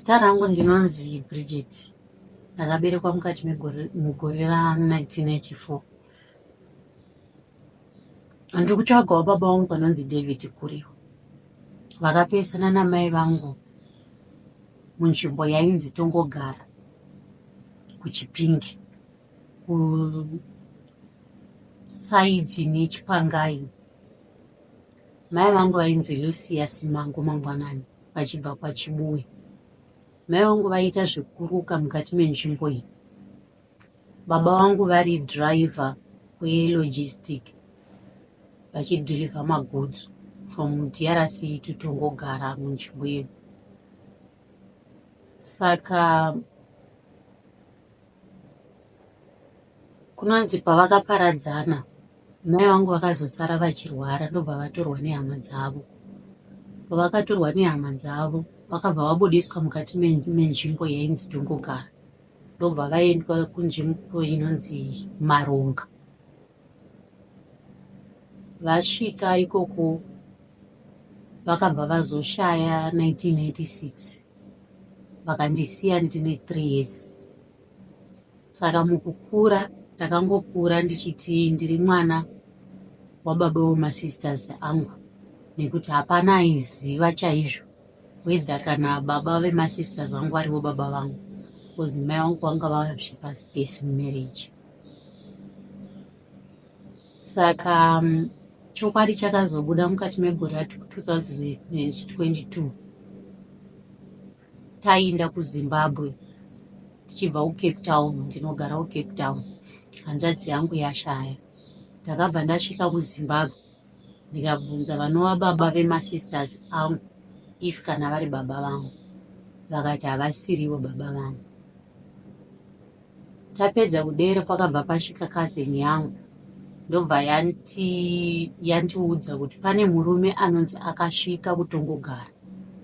Zita rangu ndinonzi Bridget. Ndakaberekwa mukati megore mugore ra1994. Ndiri kutsvagawo baba vangu vanonzi David Kuriwa. Vakapesana namai vangu munzvimbo yainzi Tongogara kuChipinge kusaidhi neChipangai. Mai vangu vainzi Lucia Simango Mangwanani vachibva kwaChibuwe. Mai vangu vaiita zvekuruka mukati menzvimbo iyi. Baba vangu vari driver welogistic vachidhirivha magoods from DRC to Tongogara munzvimbo yedu. Saka Kunonzi pavakaparadzana, mai vangu vakazosara vachirwara ndobva vatorwa nehama dzavo. Pavakatorwa nehama dzavo, vakabva vabudiswa mukati menzvimbo yainzi Tongogara ndobva vaendwa kunzvimbo inonzi Maronga. Vasvika ikoko vakabva vazoshaya 1996 vakandisiya ndine 3 years. Saka mukukura ndakangokura ndichiti ndiri mwana wababa wemasisters angu nekuti hapana aiziva chaizvo whether kana baba vemasisters angu varivo baba vangu because mai vangu vanga vazvipa space mumarriage. Saka chokwadi chakazobuda mukati megore ra 2022 Tainda kuZimbabwe tichibva kuCape Town, ndinogara kuCape Town, hanzvadzi yangu yashaya. Ndakabva ndasvika kuZimbabwe ndikabvunza vanova baba vemasisters angu if kana vari baba vangu, vakati havasirivo baba vangu. Tapedza kudero pakabva pasvika cousin yangu ndobva yanti yandiudza kuti pane murume anonzi akasvika kutongogara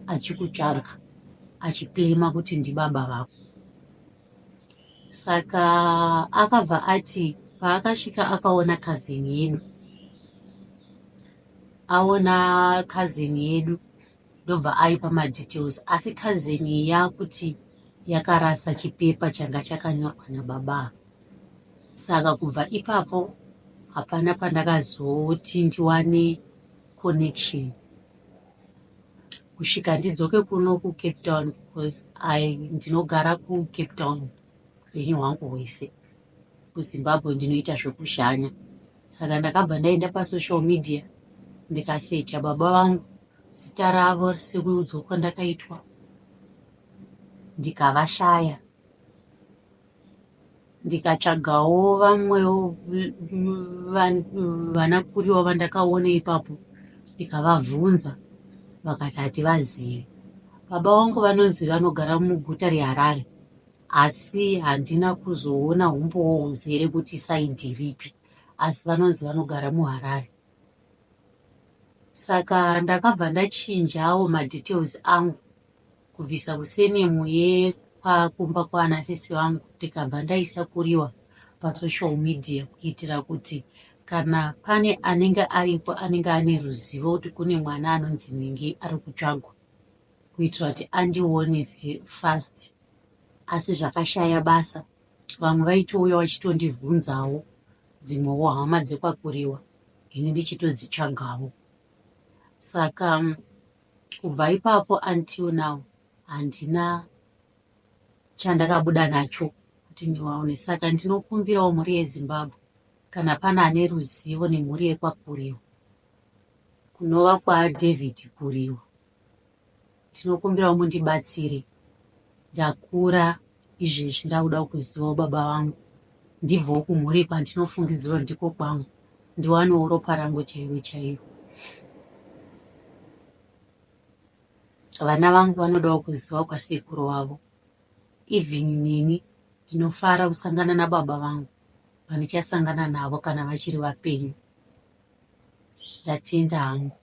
achikutsvaga achiclaima kuti ndibaba vako. Saka akabva ati paakasvika akaona cousin yedu aona cousin yedu ndobva aipa madetails asi cousin iyi yakuti yakarasa chipepa changa chakanyorwa nababa ava saka kubva ipapo hapana pandakazoti ndiwane connection kusvika ndidzoke kuno kucape town because I ndinogara kucape town upenyu hwangu hwese kuzimbabwe ndinoita zvekushanya saka ndakabva ndaenda pasocial media ndikasecha baba vangu zita ravo sekuudzwa kwandakaitwa ndikavashaya ndikatsvagawo vamwewo vanakuriwa vandakaona ipapo ndikavabvunza vakati hativazivi baba vangu vanonzi vanogara muguta reharare asi handina kuzoona humbowo huzere kuti saidhi ripi asi vanonzi vanogara muharare Saka ndakabva ndachinjawo madetails angu kubvisa kusenemu yekwakumba kwana sisi vangu ndikabva ndaisa kuriwa pasocial media kuitira kuti kana pane anenge aripo anenge ane ruzivo kuti kune mwana anonzi nhingi ari kutsvagwa kuitira kuti andione fast asi zvakashaya basa vamwe vaitouya vachitondibvunzawo dzimwewo hama dzekwakuriwa ini ndichitodzitsvagawo saka kubva ipapo until now handina chandakabuda nacho kuti ndivaone saka ndinokumbirawo mhuri yezimbabwe kana pane ane ruzivo nemhuri yekwakuriwa kunova kwadavid kuriwa Ndinokumbirawo mundibatsire ndakura izvezvi ndakuda kuzivawo baba vangu ndibvewo kumhuri kwandinofungidzira kuti ndiko kwangu ndiwanewo ropa rangu chairo chairo. Vana vangu vanodawo kuziva kwasekuru vavo even neni ndinofara kusangana nababa vangu pandichasangana navo kana vachiri vapenyu. Ndatenda hangu.